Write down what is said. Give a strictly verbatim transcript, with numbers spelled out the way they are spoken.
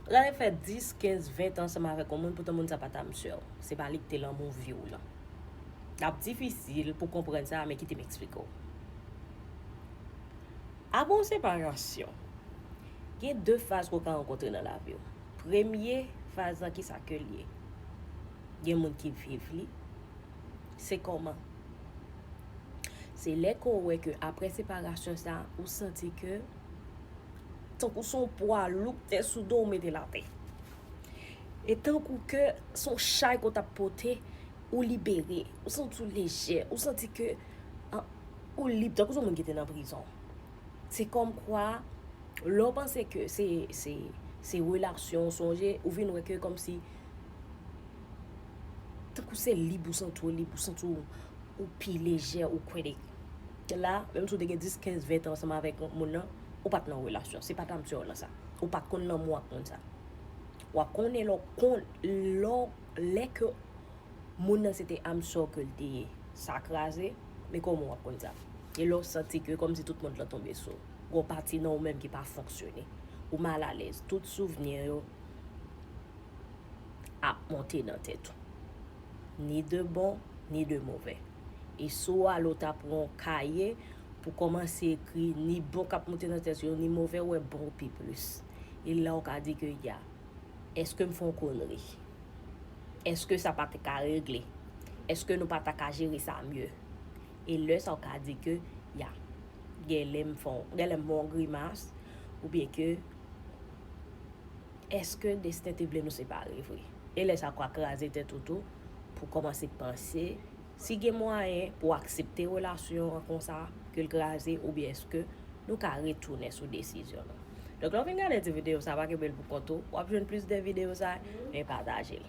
Ou ka fè dis, kenz, ven tan ansanm avèk yon moun, poutan moun sa pa t âme sœur w. Se pa li ki te lanmou vi w lan. L ap difisil pou konprann sa, men kite m eksplike w. Apre yon separasyon, gen de faz ke w ka rankontre nan lavi w. Premye faz lan, kisa ke l ye? Gen moun ki viv li. Se kòman? Se lè ke w wè ke apre separasyon sa, ou santi ke tankou se yon pwa lou ki te sou do w, ou mete l atè. E tankou ke se yon chay ke w t ap pote, ou libere, ou santi w lejè, ou santi ke, ah, ou lib, tankou se yon moun ki te nan prizon. Se kòmkwa, lè w panse ke se, se, se relasyon w sonje, ou vin wè ke kòmsi, tankou se lib, ou santi w lib, ou santi w, ou pi lejè, ou kwè de. La, menm si w te gen dis, kenz, ven tan ansanm avèk moun nan, ou pa t nan relasyon. Se pa t âme sœur w lan sa. Ou pa t konn lanmou ak moun sa. W ap konnen lè w kon, lè w, lè ke moun nan se te âme sœur ke l te ye. Sa kraze, men kòman w ap konn sa? E lè w santi ke kòmsi tout mond lan tonbe sou w. Gon pati nan ou menm ki pa fonksyone. Ou malalèz. Tout souvni yo ap monte nan tèt ou. Ni de bon, ni de move. E si w ale w ta pran yon kaye pou kòmanse ekri ni bon k ap monte nan tèt yo, ni move, w wè bon pi plis. E la w ka di ke ya, èske m fè yon konri? Èske sa pa te ka regle? Èske nou pa ta ka jere sa mye? E lè sa w ka di ke ya, gen lè m fè yon, gen lè m fè yon grimas, oubyen ke èske desten te vle nou separe vre? E lè sa w ka kraze tèt ou tou pou kòmanse panse si gen mwayen pou w aksepte relasyon an konsa, ke l kraze, oubyen èske nou ka retounen sou desizyon nou. Donk, lè w fin gade ti videyo sa, pa kenbe l pou kont ou. W ap jwenn plis de videyo sa, men pataje l.